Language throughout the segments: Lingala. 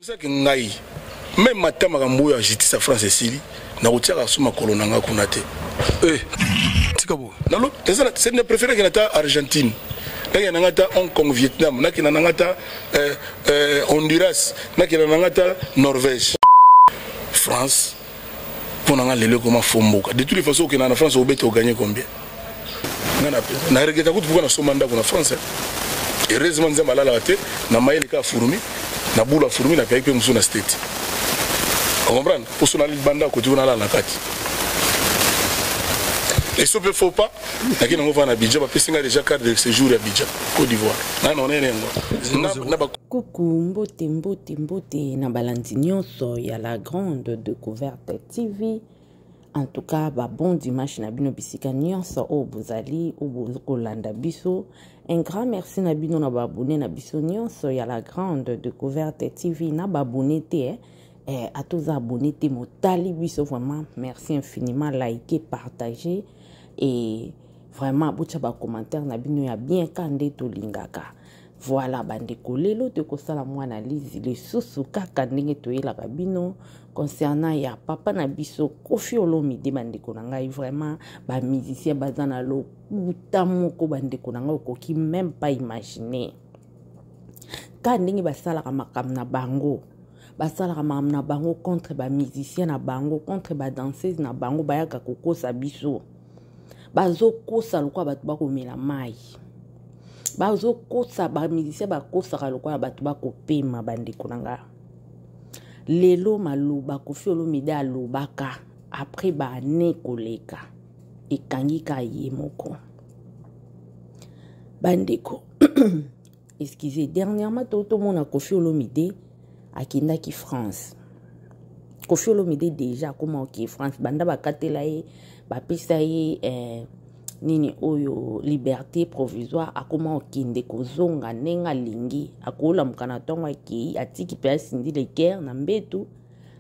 Osaki ngai meme ata makambo oyo ya justice ya France esili nakotiaka su makolo na ngai kuna te. Eh, tika bo. Nalo eza c'est ne préfère que nata Argentine. Nakenda na ngai ata Hong Kong, Vietnam, nakenda na ngai ata euh, euh, Honduras, nakenda na ngai ata Norvège. France mpo na ngai lelo ekoma faux mboka. De toutes les façons okenda na France obeta ogagner combien? Nga na na regretta kutu pourquoi nasomba ndako na France. Heureusement Nzambe alalaka te na mayele kaka fourmi na bula fourmi na piaki mpe mosusu na state. Comprendre? Poso na libanda koti kuna alala na kati. Eso mpe faux pas naki nango vana Abidjan bapesi nga déjà carte de séjour ya Abidjan Côte d'Ivoire. Na na onene yango. Na ba Coucou, mbote mbote mbote na balandi nyonso ya la grande découverte TV. En tout cas, ba bon dimanche na bino bisika nyonso oyo bozali oyo bokolanda biso. Un grand merci na bino na ba abonné na biso nyonso ya la grande découverte TV na ba abonné te eh. Eh, ata oza abonné te motali biso vraiment merci infiniment liker partager et vraiment botya ba commentaire na bino ya bien ka nde tolingaka. Voilà bandeko lelo tokosala mwa analyse lisusu kaka ndenge toyelaka bino concernant ya papa na biso Koffi Olomide. Bandeko na ngai vraiment ba musicien baza na lokuta moko bandeko na ngai okoki même pas imaginer ka ndenge basalaka makambo na bango basalaka makambo na bango contre ba musicien na bango contre ba danseuse na bango bayaka kokosa biso bazokosa lokola bato bakomela mai bazokosa bamusicien bakosaka lokola bato bakopema bandeko na nga lelo maloba Koffi Olomide alobaka après baane koleka ekangi ka ye moko bandeko. Excusez, dernièrement tomona Koffi Olomide akendaki France. Koffi Olomide déjà akoma oke France banda bakatela ye bapesa ye nini oyo liberté provisoire akoma okende kozonga ndenge alingi akolamuka na ntongo akei atiki mpe asindi leker na mbetu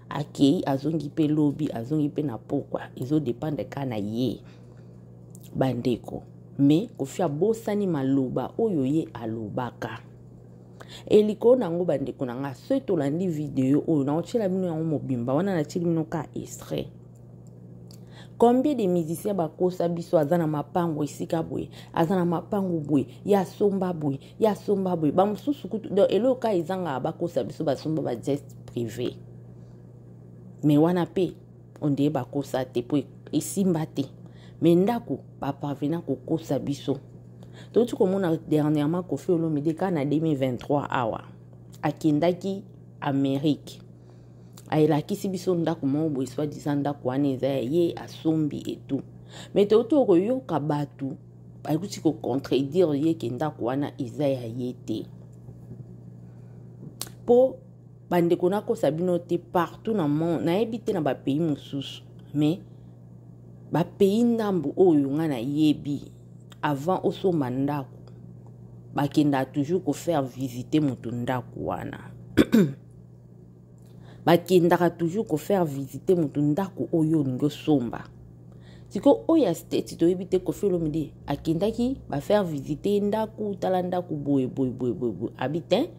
akei azongi mpe lobi azongi mpe na pokwa ezodependre ka na ye bandeko. Me Koffi abosani maloba oyo ye alobaka elikolo nango bandeko na nga soki tolandi video oyo naotiela bino yango mobimba wana natieli bino ka extrait. Combien de musiciens bakosa biso aza na mapango esika boye aza na mapango boye ya somba boye ya somba boye bamosusu kutu donc eloko ka ezangaka bakosa biso basomba ba jet privé mais wana pe ondeye bakosa te po esimba te mais ndako baparvena kokosa biso. Toti komona dernièrement Koffi Olomide ka na 2023 awa akendaki Amérique ayelakisi biso ndako moko boye soi-disant ndako wana eza ya ye asombi et tout mais toti okoyoka bato bakuti kocontredire ye ke ndako wana eza ya ye te po bandeko nakosa bino te partout na monde nayebi te na bapays mosusu mais bapays ndambu oyo nga nayebi avant osomba ndako bakendaka toujours kofaire visiter moto ndako wana bakendaka toujours kofaire visiter moto ndako oyo olingi osomba. Sikoyo oyo ya state toyebi te Koffi Olomide akendaki bafaire visiter ndako tala ndako boye boye boye boye boye abi te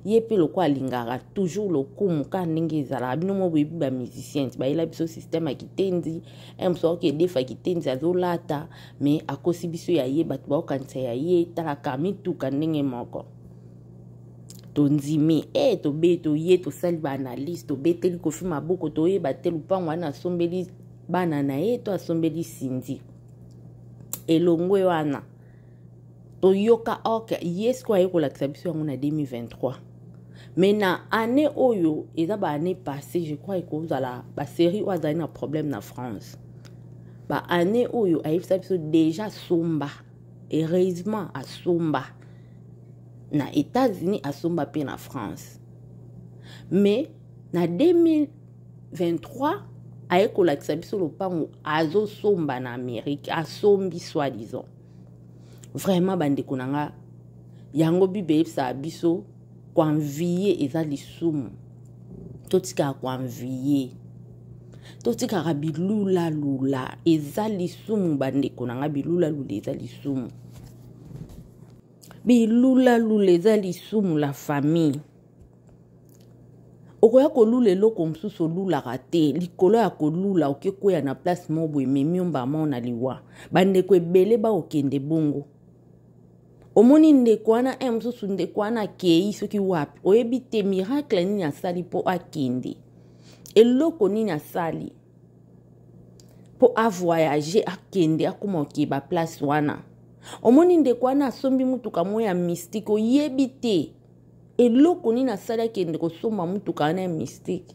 ye mpe lokola alingaka toujours lokumu kaka ndenge ezalaka bino moko boyebi ba musicien ti bayela biso système ya kitendi mosu akoki edefa kitendi azolata mais akosi biso ya ye bato baokanisa ya ye talaka mituka ndenge moko tondimi tobe toye tosali ba analyse tobeteli Koffi maboko toyeba te lupango wana asombeli bana na ye to asombeli Cindy elongwe wana toyoka ok ye sikoyo aye kolakisa biso yango na 2023 mais na année oyo eza ba année passée je crois ekozala ba série oyo azali na problème na France ba année oyo ayebisa biso déjà somba heureusement asomba na États-Unis asomba pe na France mais na 2023 aye kolakisa biso lopango azosomba na Amérique asombi soi-disant vraiment bandeko na nga yango Bible eyebisaka biso koenvie eza lisumu totikaka koenvie totikaka bilulalula eza lisumu bandeko na nga bilulalula eza lisumu bilulalula eza lisumu la famille. Okoya kolula eloko mosusu olulaka te, likolo ya kolula oke kweya na place moko boye ememi yo mbama na liwa. Bandeko ebele bakokende bongo. Omoni ndeko wana un mosusu ndeko wana akei soki wapi, oyebi te miracle nini asali mpo akende, eloko nini asali mpo avoyage akende akoma okee ba place wana. Omoni ndeko wana asombi motuka moko ya mystique, oyebi te eloko nini asali akende kosomba motuka wana ya mystique.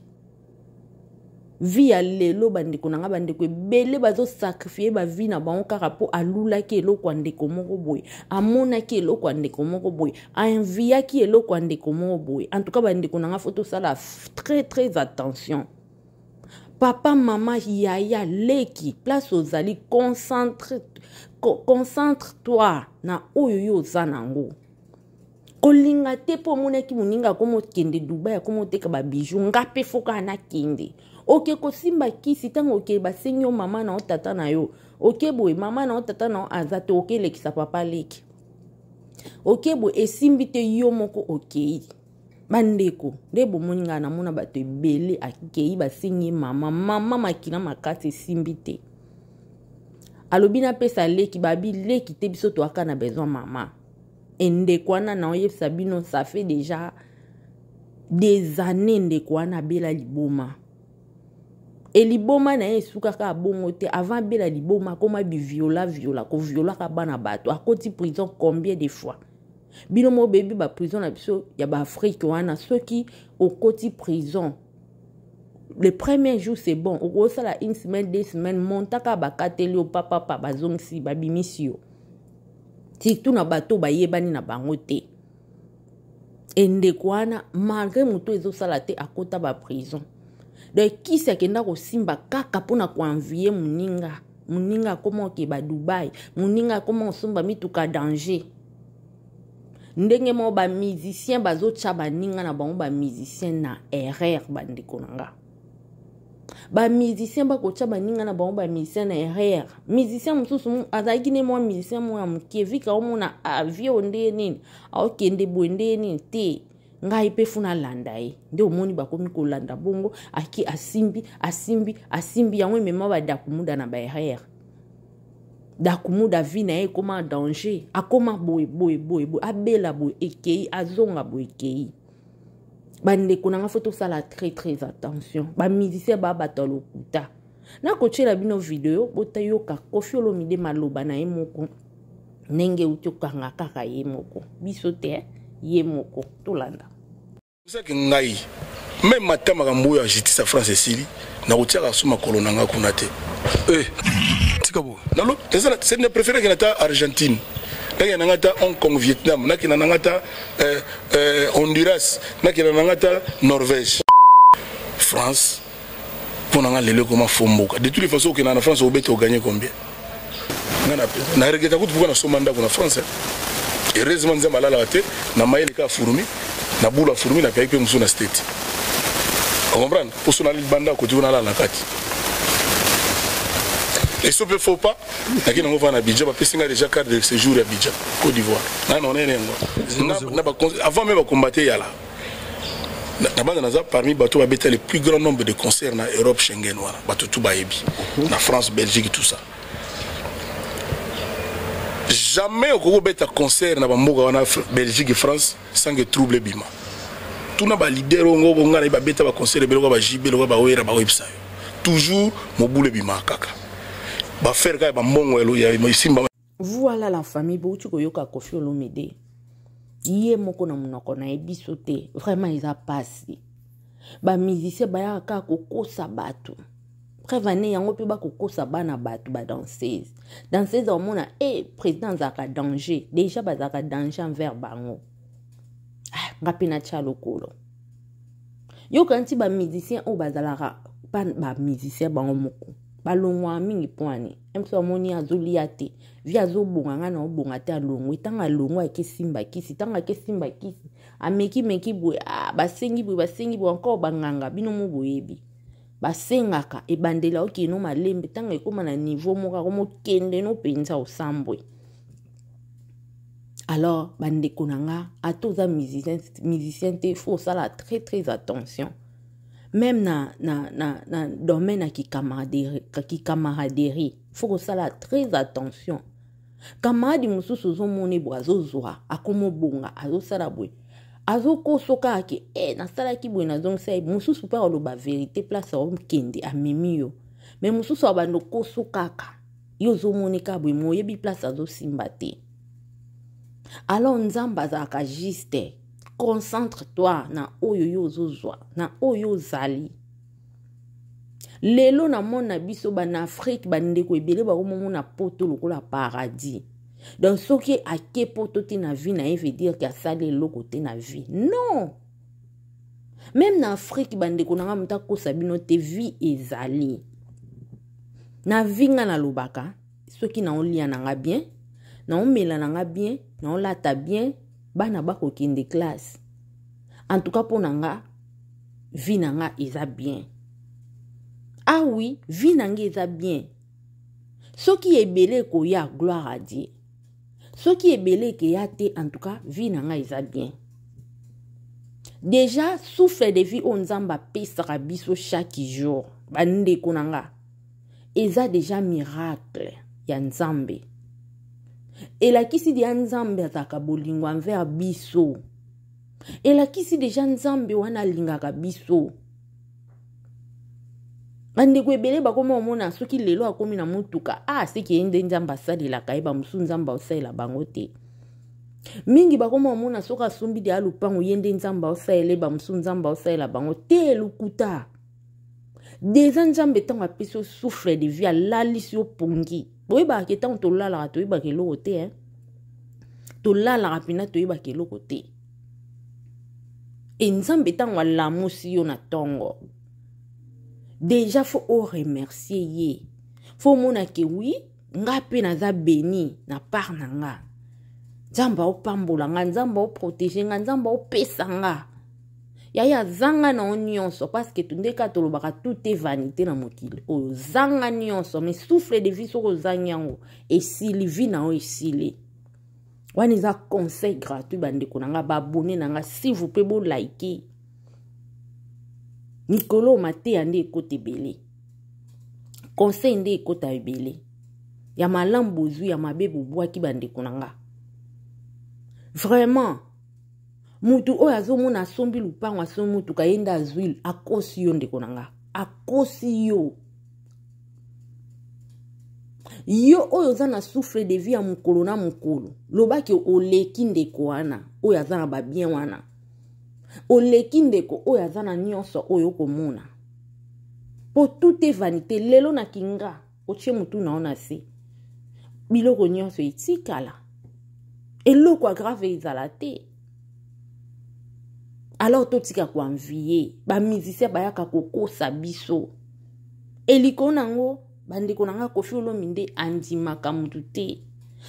Vie ya lelo bandeko na nga, bandeko ebele bazosakrifie ba vie na bango kaka mpo alulaki eloko ya ndeko moko boye, amonaki eloko ya ndeko moko boye, aenviaki eloko ya ndeko moko boye. En tout cas bandeko na nga, faut tosala très très attention. Papa, mama, yaya, leki, place ozali, concentre-toi na oyo yo oza nango. Kolinga te mpo omonaki moninga akoma okende Dubai, akoma oteka ba bijoux, nga mpe fo kaka nakende. Oke kosimba kisi ntango oke basengi yo mama na yo tata na yo, oke boye mama na yo tata na yo aza te, oke elekisa papa leki, oke boye esimbi te, yo moko okei. Bandeko nde bomoni ngai namona bato ebele akei basengi ye mama, mama makila makasi esimbi te, alobi napesa leki, babi leki te, biso toyaka na besoin mama. Ndeko wana na oyebisa bino, ça fait déjà des années ndeko wana abela liboma. E liboma na ye esukaka bongo te. Avant abela liboma akoma biviola viola, koviolaka bana bato, akoti prison combien de fois. Bino mo bebi ba prison na biso ya ba Afrique wana, soki okoti prison le premier jour c'est bon, okosala une semaine, 2 semaines, montaka bakateli yo papapa, bazongisi babimisi yo, surtout na bato bayebani na bango te. E ndeko wana malgré moto ezosala te akota ba prison. Donc kisi akenda kosimba kaka mpona koenvie moninga, moninga akoma okeba Dubai, moninga akoma kosomba mituka danger. Ndenge moko ba musicien bazotya baninga na bango ba musicien na erreur. Bandeko na nga, ba musicien bakotya baninga na bango ba musicien na erreur. Musicien mosusu azalaki ne mwa musicien moko ya moke, vika omona avie oyo ndenge nini aokende boye ndenge nini te, ngai mpe funa alanda ye. Nde omoni bakomi kolanda bongo, aki asimbi asimbi asimbi yango emema badakumuda na ba erreur. Dakumuda vie na ye ekoma danger, akoma boye boye boye boye, abela boye ekei, azonga boye ekei. Bandeko na nga, fo tosala très très attention. Ba musicien ba bato ya lokuta. Nakotiela bino video botayoka Koffi Olomide maloba na ye moko ndenge euti okanga kaka ye moko, biso te, ye moko tolanda. Osaki ngai même ata makambo oyo ya justice ya France esili, nakotiaka so makolo na nga kuna te. Tika boye. Na préféré nakenda ata Argentine, nakenda nanga ata Hong Kong, Vietnam, nakenda nanga ata Honduras, nakenda nanga ata Norvège. France mpo na nga lelo ekoma fo mboka. De toutes les façons okenda na France obeta oganye combien? Nga na regretta kutu pourquoi nasomba ndako na France. Heureusement nzambe alalaka te, na mayele kaka fourmi na bula fourmi na payaki mpe mosusu na state, ocomprendre, mpo so nali libanda koti kuna alala na kati eso mpe faut pas naki nango vana Abidjan, bapesi ngai déjà carte de séjour ya Abidjan, Côte d'Ivoire. Ngai na onene yango avant même bakombate yala na banda, naza parmi bato babeta le plus grand nombre de concerts na Europe Schengen wana, bato tu bayebi na France, Belgique, tout ça. Jamais okoki kobeta concert na bamboka wana, Belgique, France, sans que trouble ebima. Tuna baleader oyo ngo ngai nayebi babeta baconcert ebele kwa baJB lokwa bawera, baoyebisa yo toujours mobulu ebimaka kaka, bafaire kaka bambongo ya esimba. Voilà la famille, bouti koyoka Koffi Olomide ye moko na monoko na ye, biso te. Vraiment eza pasi, bamusicien bayaka kaka kokosa bato. Preuve ane yango mpe bakokosa bana bato, badanseuse danseuse omona e président azalaka danger, déjà bazalaka danger envers bango. Ah, nga mpe natya lokolo yoka nti bamusicien oyo bazalaka bamusicien bango moko balongwaka mingi mpo ani mso amoni azolia te, vi azobonga, ngai na obonga te, alongwe. Ntango alongwe akesimba kisi, ntango akesimba kisi amekimeki boye, ah, basengi boye, basengi boye encore banganga bino mo boyebi basengaka ebandeli aokende no malembe, ntango ekóma na niveau moko akomokende no mpenza osambwe. Alors bandeko na nga, ata oza musicien te, faut osala très très attention. Même na domaine ya kicamaraderie, faut kosala très attention. Camarade mosusu ozomona boye azozwa, akomobonga, azosala boye, azokoso kaka ke nasalaki boye, nazongisa ye. Mosusu mpe aloba vérité, place aokende amemi yo, mais mosusu abanda okoso kaka yo, ozomoni kaka boye, moyebi place azosimba te. Alors Nzambe azalaka juste. Concentre toi na oyo yo ozozwa, na oyo ozali lelo. Namona biso bana Afrique, bandeko ebele bakomomona Poto lokola paradis. Donc soki ake Poto te na vie na ye, veut dire ke asali eloko te na vie. Non, même na Afrique, bandeko na nga, moto akosa bino te, vie ezali. Na vie, nga nalobaka, soki naolia na nga bien, naomela na nga bien, naolata bien, bana bakokende classe, en tout cas mpo na nga, vie na nga eza bien. Ah oui, vie na nga eza bien. Soki ebele ekoya, gloire à Dieu. Soki ebele ekeya te, en tout cas vie na nga eza bien. Déjà souffle de vie oyo Nzambe apesaka biso chaque jour, bandeko na nga, eza déjà miracle ya Nzambe. Elakisi deya Nzambe azalaka bolingo envers biso. Elakisi déjà Nzambe wana alingaka biso. Bandeko ebele bakoma omona soki lelo akomi na motuka, ah, seki ye nde Nzambe asalelaka ye. Bamosusu Nzambe aosalela bango te. Mingi bakoma omona soki asombi deya lupango, ye nde Nzambe aosalela ye. Bamosusu Nzambe aosalela bango te. Lokuta. Déjà Nzambe ntango apesi yo souffle de vie, alalisi yo pongi. Boyebaka ke ntango tolalaka, toyebaka eloko te, eh? Tolalaka mpena, toyebaka eloko te. E Nzambe ntango alamusi yo na ntongo, déjà faut oremercier ye. Faut omona ke oui, nga mpe naza béni na part na nga. Nzambe aopambola nga, Nzambe aoprotéger nga, Nzambe aopesa nga. Yaya, zanga na yo nyonso, parce que nde kaka tolobaka, tout est vanité na mokili oyo. Zanga nyonso, mais souffle de vie, soki ozangi yango, esili, vie na yo esili. Wana eza conseil gratuit, bandeko na nga, baabonnés na nga, s'il vous plaît, bolike. Mikolo mateya nde ekota ebele, conseil nde ekota ebele. Ya malamu bozwi, ya mabe bobwaki. Bandeko na nga, vraiment, mutu oyo azomona asombi lupango, asombi mutuka, ye nde azwi, akosi yo. Ndeko na nga, akosi yo. Yo oyo oza na souffle de vie ya mokolo na mokolo, lobaki oleki ndeko wana oyo aza na babiens wana, oleki ndeko oyo aza na nyonso oyo okomona, mpo tout est vanité. Lelo na kinga otie motu na yo na se, biloko nyonso etikala, eloko ya grave ezala te. Alors totika koenvier bamusicien, bayaka kokosa biso. Eliko nango, bandeko na nga, Koffi Olomide andimaka mutu te.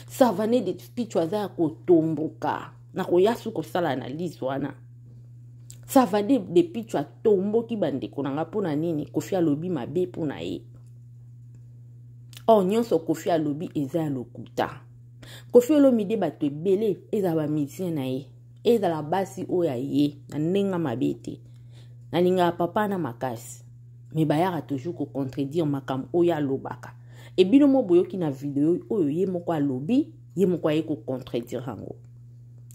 Savane de Speech aza ya kotomboka. Nakoya su kosala analyse wana. Savane de Pitch atomboki, bandeko na nga, mpona nini? Koffi alobi mabe mpona ye. Or nyonso Koffi alobi eza ya lokuta. Koffi Olomide, bato ebele, ezala bamusicien na ye, ezala basi oyo aye na ndenge mabe te, nalingaka papa na makasi, mais bayaka toujours kocontredire makambo oyo alobaka. Ebino mo boyoki na video oyo, ye moko alobi, ye moko aye kocontredire yango,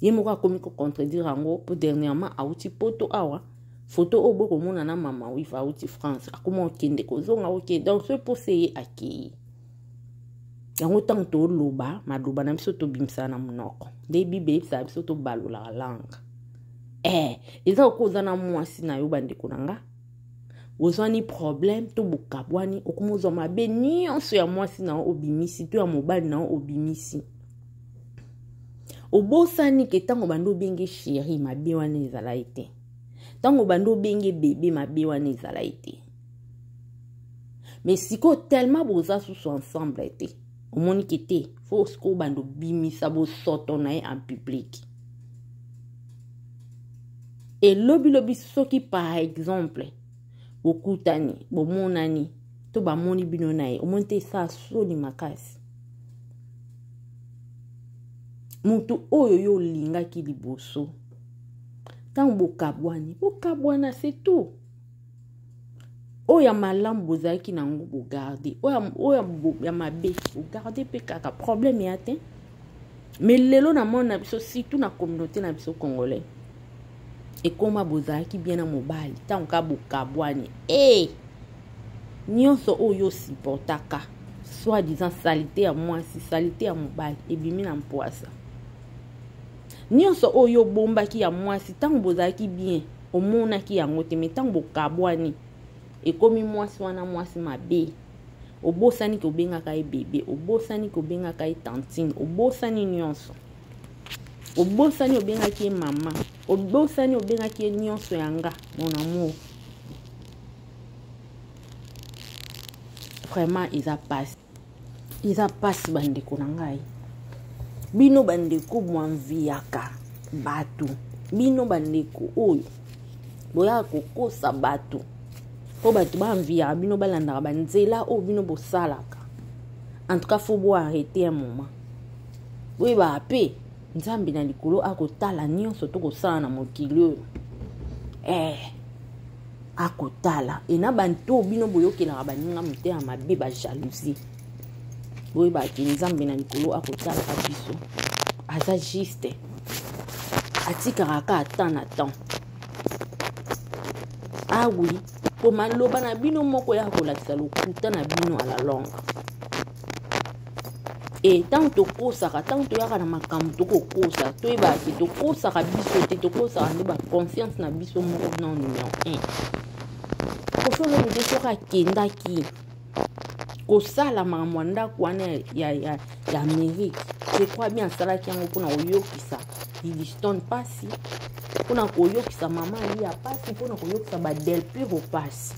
ye moko akomi kocontredire yango. Mpo dernièrement awuti Poto awa, foto oyo bokomona na mama Wive, awuti France, akoma okende kozonga oke. Donc so epose ye akei yango. Ntango toloba, maloba na biso tobimisaka na monoko nde Bible eyebisaka biso tobalolaka langue. Eza okoki oza na mwasi na yo, bandeko na nga, ozwani problème to bokabwani, okoma ozwa mabe nyonso ya mwasi na yo obimisi, to ya mobali na yo obimisi. Obosani ke ntango bando obenge chéri, mabe wana ezala ye te. Ntango bando obenge bébé, mabe wana ezala ye te. Mais sikoyo, tellement boza susu ensemble te, omoni ke te, faut sikoyo bando obimisa bosoto na ye en public. Elobilobi soki par exemple bokutani, bomonani to bamoni bino na ye, omoni te, esala soni makasi. Motu oyo yo olingaki liboso, ntango bokabwani, bokabwana, c'est tout. Oyo ya malamu bozalaki na yango bogarde, oyo ya mabe bogarde mpe kaka problème ya te. Mais lelo na monde na biso, surtout na communauté na biso congolais, ekoma bozalaki bien na mobali ntango kaka bokabwani e nyonso oyo osupportaka, soit disant saleté ya mwasi, saleté ya mobali ebimi na mpwasa. Nyonso oyo obombaki ya mwasi ntango bozalaki bien omonaki yango te, mais ntango bokabwani ekomi mwasi wana mwasi mabe. Obosani kobengaka ye bebe, obosani kobengaka ye tantine, obosani nyonso, obosani obengaki ye mama, obosani obengaki ye nyonso ya nga mon amour. Vraiment eza pasi, eza pasi bandeko na ngai. Bino bandeko mwamviaka bato, bino bandeko oyo boyaka kokosa bato mpo bato baenviaka bino, balandaka banzela oyo bino bosalaka. En tout cas faut bo arrêter un moment. Boyebaka mpe Nzambe na likolo akotala nyonso tokosala na mokili oyo, akotala. E na banto oyo bino boyokelaka baninga motema mabe, bajalousie, boyebaka Nzambe na likolo akotalaka biso, aza juste, atikaka kaka temps na temps. Ah oui, po maloba na bino moko ya kolakisa lokuta na bino à la longue. E ntango tokosaka, ntango toyaka na makambo tokokosa, toyebaka ke tokosaka biso te, tokosaka nde baconscience na biso moko. Non, numéro 1, Koffi Olomide soki akendaki kosala makambo ya ndako wana ya Amérique, je crois bien asalaki yango mpona koyokisa Didistone mpasi, mpona koyokisa mama Ali ya mpasi, mpona koyokisa badelpiro mpasi.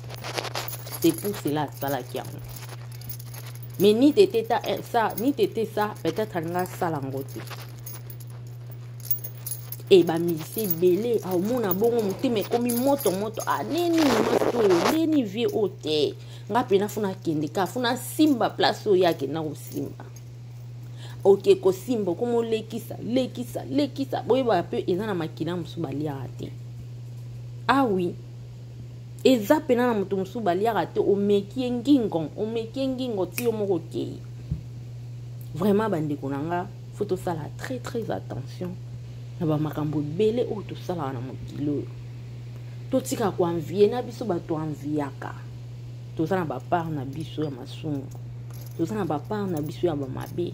C'est pour cela asalaki yango. Mais ni tete ta ça, ni tete ça, peut-être alinga asala yango te. E bamusicien ebele aomona bongo motema ekomi moto moto, ah, neni mwasi oyo, neni vie oyo te, nga mpena funa akende kaka, funa asimba place oyo akenda kosimba. Oke kosimba, okoma olekisa lekisa lekisa. Boyebaka mpe eza na makila mosusu baliaka te. Ah oui, eza mpena na moto mosusu baliaka te. Omeki ye ngingo, omeki ye ngingo ti yo moko okei. Vraiment bandeko na nga, faut tosala très très attention na bamakambo ebele oyo tosalaka na mokili oyo. Totika koenvier na biso bato enviaka. Toza na bapart na biso ya masumu, toza na bapart na biso ya bamabe.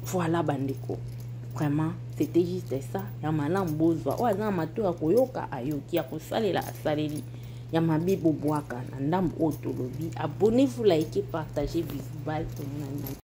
Voilà bandeko, vraiment c'était juste ça. Ya malamu bozwa, oyo aza na mato ya koyoka ayoki, ya kosalela asaleli, ya mabe bobwaka na ndambo oyo tolobi. Abonnez-vous, likez, partagez. Bisous, bye, tomonani.